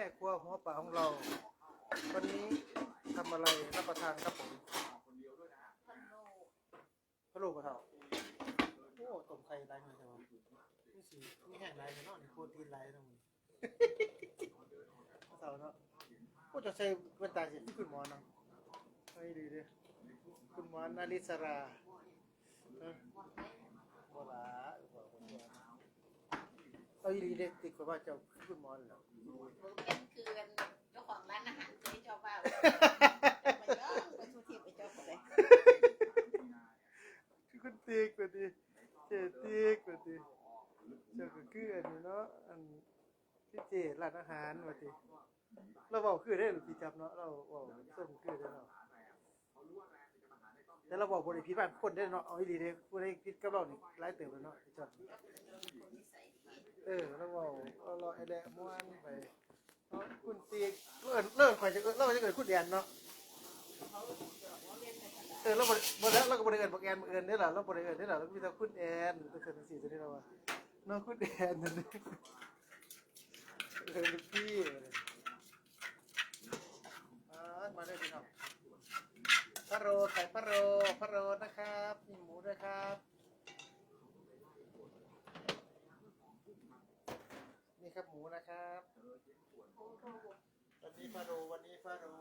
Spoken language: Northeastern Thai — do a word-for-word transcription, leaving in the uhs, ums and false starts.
ม่ครัวหัวป่าของเรา วันนี้ทำอะไรรับประทานครับผม พะโล้บ่เฒ่า โอ้ ต้มไข่หลายมื้อแต่ว่า มันสิมีแฮงหลายแท้เนาะ นี่โปรตีนหลายเนาะมื้อนี้ เฒ่าเนาะ โอ้ เจ้าใส่แว่นตาสิคือคุณหมอเนาะ เอาอีหลีเด้ คุณหมอนาริศรา ฮะ บ่ล่ะ บ่ บ่ เอาอีหลีเด้ ติดกว่าว่าเจ้าคือคุณหมอนั่นแหละ เป็นคือเจ้าของร้านอาหารที่เจ้าว่า เจ้าไปย่องไปสู่ที่ไปเจ้าไปเลย คือคุณติ๊กว่าติ เจ๊ติ๊กว่าติ เจ้าก็คืออันนี้เนาะ อันที่เจ๊ร้านอาหารว่าติ เราเว้าคือเด้อพี่จับเนาะ เราเว้าส่งคือเด้อเนาะ แต่เราเว้าบ่ได้ผิดบ้านคนเด้อเนาะ เอาอีหลีเด้ ผู้ใดผิดกับเรานี่หลายเติบแล้วเนาะพี่จับ เออ เราเว้า เราเลาะแอะแดะม่วนไป เนาะ คุณติ๊ก เอิ้น เอิ้นข่อยจะเอิ้น เราจะเอิ้นคุณแอนเนาะ เออ เราบ่ได้ บ่ได้ เราก็บ่ได้เอิ้นบักแอนบักเอิ้นเด้อล่ะ เราบ่ได้เอิ้นเด้อล่ะ เราก็มีแต่คุณแอน จังซั่นจังซี่ ตัวนี้เราว่า เนาะ คุณแอนนั่นเด้อ เออ ลูกพี่ อ่า มาเลยพี่น้อง พะโล้ ไข่พะโล้ พะโล้นะครับ มีหมูด้วยครับ นี่ครับ หมูนะครับ วันนี้พะโล้ วันนี้พะโล้